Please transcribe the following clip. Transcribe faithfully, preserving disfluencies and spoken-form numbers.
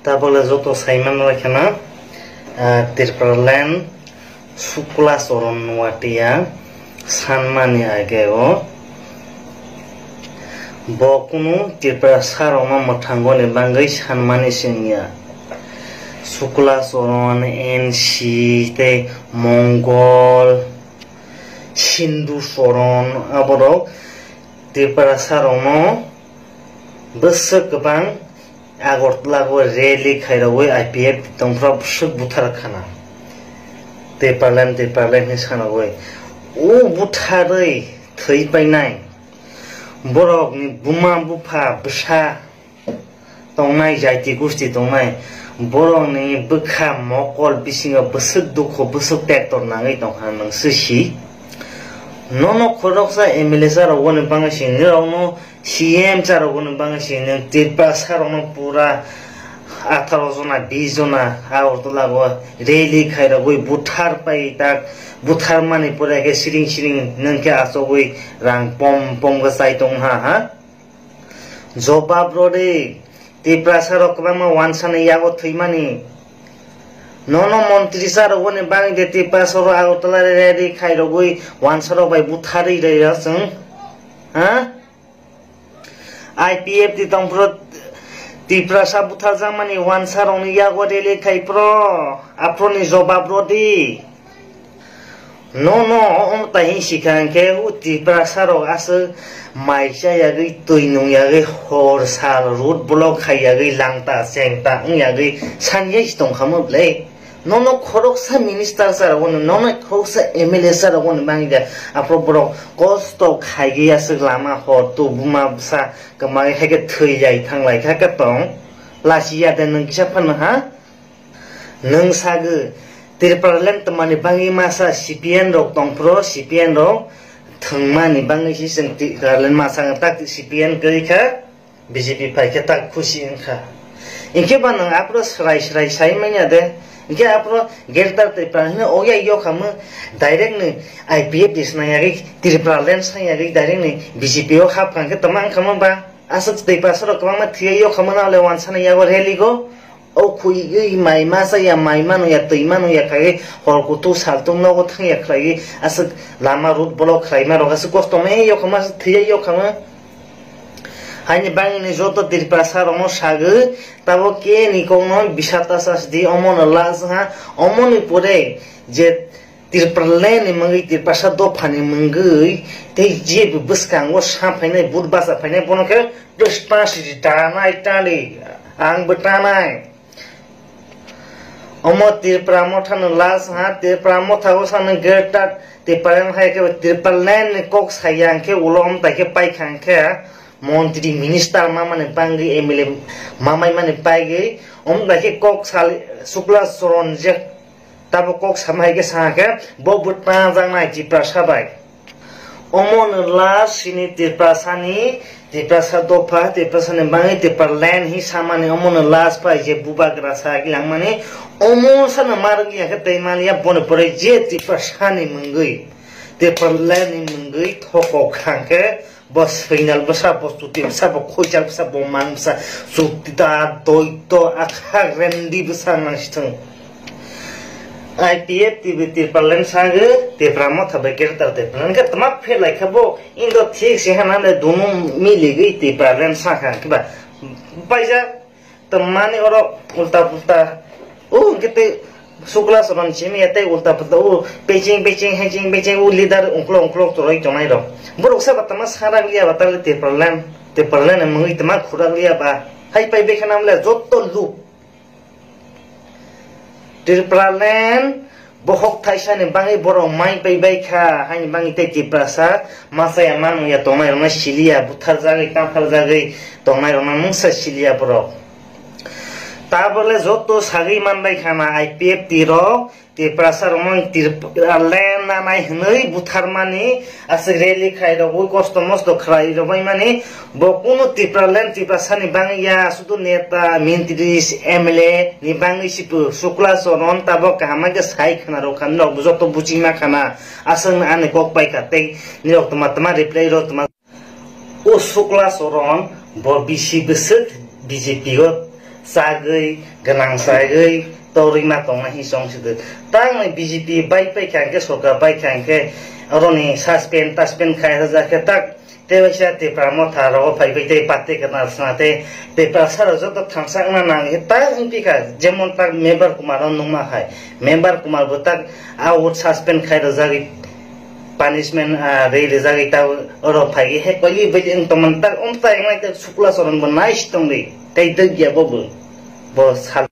Tabole joto saiman rok kheno, ah, Tipraland Sukla Charan Noatia sanmani age o bo kunu Tiprasa rokno mwthangoni bagwi sanmani sengya. Sukla Charan, N C tei Mongol, Sindhu Charan aborok Tiprasa rokno bwswk kwbang Agartala o rally khairogwi I P F tongphra bwswk buthar khana. Tipraland, Tipraland hinwi sanogwi. O butharwi thwi painai. Borokni buma bupha bwsa tongnai, jaiti gusti tongnai. Borokni bwkha mokol bisingo bwswk dukhu, bwswk tektor nangwi tongkha nwng swi si. Nono khoroksa M L A sa rogoni bagwi si nirokno C M cha rogoni bagwi si nwng Tiprasa rokno pura atharo jona, bis jona Agartala o rally khairogwi buthar pai tak, buthar mani pore khe siring siring nwng khe achogwi rang pom pom khe chai tong ha, ha? Jobab rw di, Tiprasa rok kwbangma wansani yago thwimani. Nono montri cha rogoni bagwi de Tiprasa rok Agartala rally khairogwi wansa rok bai butharwi rw ya chwng, ha? I P F T tongphuru Tiprasa butharjakmani wansarokni yago rally khai phro, aphuruni jobab rw di. Nono omo tai hinwi sikha hinkhe o Tiprasa rok aswk mai cha yagwi, twi nung yagwi, hor sal road block khai yagwi, langta chengta wng yagwi sanya si tongkha mo ble. Nono khoroksa minister sa rogoni, nono khoroksa M L A sa rogoni bagwi da aphuru borok kosto khaigwi aswk lama hor tu buma bwsa kwmai hai khe thwi lai thang lai kha khe tong. Lasi ya de nwng kisa phano ha? Nwng sagwi Tipraland twmani bagwi masa C P M rok tongphuru, C P M rok thwngmani bagwi se chwng Tipraland masa tak C P M kwrwi kha. B J P phai khe tak khusi wng kha. Hinkhe ba nwng aphuru swrai swrai sai manya de? Hinkhe aphuru Greater Tipraland hwnwi oya yokhamo direct ni I P F T swnam yagwi Tipraland swnam yagwi direct ni B J P o hap kha hinkhe tama wng kha mo ba? Aswk Tiprasa rok kwbangma thwiya yokhamo na le wansana yago rally go. O khwi wi mai ma cha ya, mai mano ya, twi mano ya khai hor kutu saltung nogo thang ya khlai aswk lama road block khlai ma rok aswk kosto me yokhamo aswk thwiya yokhamo. Haini bangni joto Tiprasa rokno sagwi, tabo ke ni kokno bisa ta sas di, omono last ha, omoni pore je Tipraland ni mungwi, Tiprasa dopha ni mungwi, tei je bo bwskango sa phainai, but bacha phainai, bono khe bwspa sidi tanai tali, ang bo tanai. Omo Tipra Motha no last ha, Tipra Motha o sano Greater Tipraland hai khe Tipraland ni kok saya hinkhe ulo om tai khe paikha hinkhe montri minister mamani bangwi M L A mamai mani paigwi om tai khe kok sal Sukla Charan je tabo kok sama hai khe sa khe bo bwtang jaknai Tiprasa bai. Omono last sini Tiprasani, Tiprasa dopha, Tiprasani bangwi Tipraland hi samani omono last pai je bubagra sa langmani omo sano marwk ya khe tei maliya boni pore je Tiprasani mungwi, Tipralandni mungwi thokok khang khe bo swinal bwsa, bo chuti bwsa, bo khoijak bwsa, bo man bwsa, chuti da, doito, akha rendi bwsa nang sithwng. I P F T bo Tipraland sagwi, Tipra Motha bai Greater Tipraland khe tma phelai kha bo, indo thik se hana le dunu miligwi Tipraland sakha khe ba. Paijak, tmani oro ulta pulta, o hwnkhe tei Sukla Charan simi ya tei ulta pulta, o peching peching, heching peching, o leader ungkhlok ungkhlok choroi tongnai rok. Borok sa ba tma sarak liya ba tale Tipraland, Tipraland mungwi tma khurak liya ba. Hai pai bekha nam le jotto luk. Tipraland bohok thaisani bangwi borok mai pai bai kha, haini bangwi tei Tiprasa masa ya manu ya tongnai rokno siliya, butharjagwi, tangpharjagwi tongnai rokno mungsa siliya borok. Tabole joto sagwi manbai khana I P F T rok Tiprasa rokno Tipraland nanai hwnwi butharmani, aswk rally khlai rogwi, kosto mosto khlai rogwi mani, bo kunu Tipraland, Tiprasani bangwi ya, sudu neta, mintri, M L A ni bangwi sipu, Sukla Charan tabok kaham khe sai khna rw kha, norok joto buchima khana, aswk ani kok pai kha, tei nirok tma tma reply rw tma. O Sukla Charan bo bisi bwswk B J P o chagwi, gwnang chagwi, torwi ma tongnai hi chong si de. Tang ni B J P bai pai kha hwnkhe, sorkar bai kha hwnkhe, oroni suspend, suspend khai rwjak khe tak, tei waisa Tipra Motha rogo phai bai tei party kwtal sna tei Tipra sara joto thangsak na nang khe tak wng pi kha, jemon tak Member Kumar no nung ma hai. Member Kumar bo tak a vote suspend khai rwjagwi punishment, ah, rwi rwjagwi ta oro phai khe he koi bai wng tongmani tak wng tai wngnai tak Sukla Charan bo nai si tong ri tei dwk ya bo bo. Bo sal